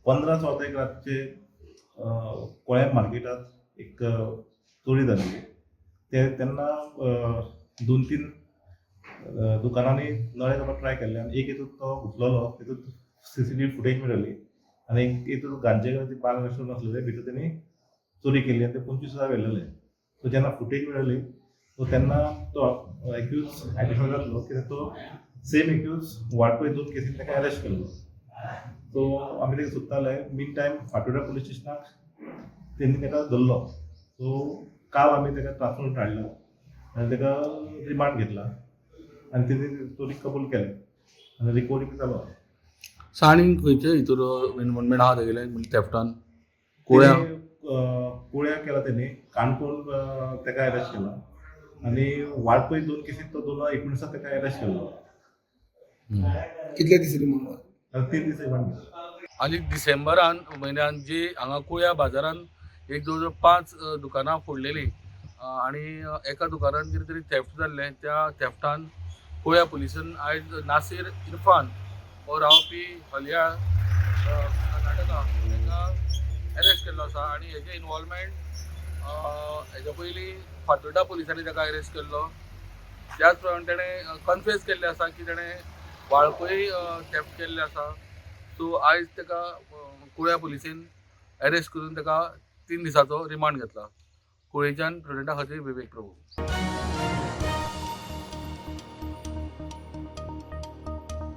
15/4 एक रातचे कोळ्याम मार्केटात एक चोरी जाल्ली. ते तेन्ना 2-3 दुकानांनी नळे घालपाक ट्राय केल्ले आनी एक हितून तो घुसलेलो. तितून सीसीटीव्ही फुटेज मेळ्ळी आनी एक हितून गांजे ती बाग रेस्टॉरंट आसलेले, भितर तेणी चोरी केली आनी ते 25,000 व्हेलेले. सो जेन्ना फुटेज मेळ्ळी, सो तेन्ना तो एक्यूज आयडेंटिफाय जातलो, कित्याक तो सेम एक्यूज वाळपय दोन केसीन ताका अरेस्ट केल्लो. सो आमी ताका सोदताले. मीन टायम फातोर्डा पुलीस स्टेशनाक तेणी ताका धरलो. सो काल आमी ताका ट्रान्सफर हाडला आनी ताका रिमांड घेतला आनी तेणी चोरी कबूल केले आनी रिकवरी बी चालू आसा. सो आनी खंयचे हितूर इन्वॉल्वमेंट आहा तेगेलें, म्हणजे थेफ्टान कुळ्या? तेणी, कुळ्या केला तेणी, काणकोण ताका अरेस्ट केला आनी वाळपय दोन केसीन तो 2019 ताका अरेस्ट केल्लो. कितले दीस रिमांड? आनी 3 दीस रिमांड घेतला. आनी डिसेंबरान म्हयन्यान जी हांगा कुळ्या बाजारान एक जवळ जवळ 5 दुकानां फोडलेली आनी एका दुकानान कितें तरी थेफ्ट जाल्लें. त्या थेफ्टान कुळ्या पुलिसान आयज नासीर इरफान हो रावपी हलयाळ, कर्नाटका, ताका अरेस्ट केल्लो आसा. आनी हेजें इनवॉल्वमेंट हेच्या पयलीं फातोर्डा पुलिसांनी ताका अरेस्ट केल्लो. त्याच प्रमाणे ताणें कन्फेस केल्लें आसा की ताणें वाळपय थेफ्ट केल्लें आसा. सो आयज ताका कुळ्या पुलिसेन अरेस्ट करून ताका 3 दिसाचो रिमांड घेतला. कुळेच्यान प्रुडंटा खातीर विवेक प्रभू.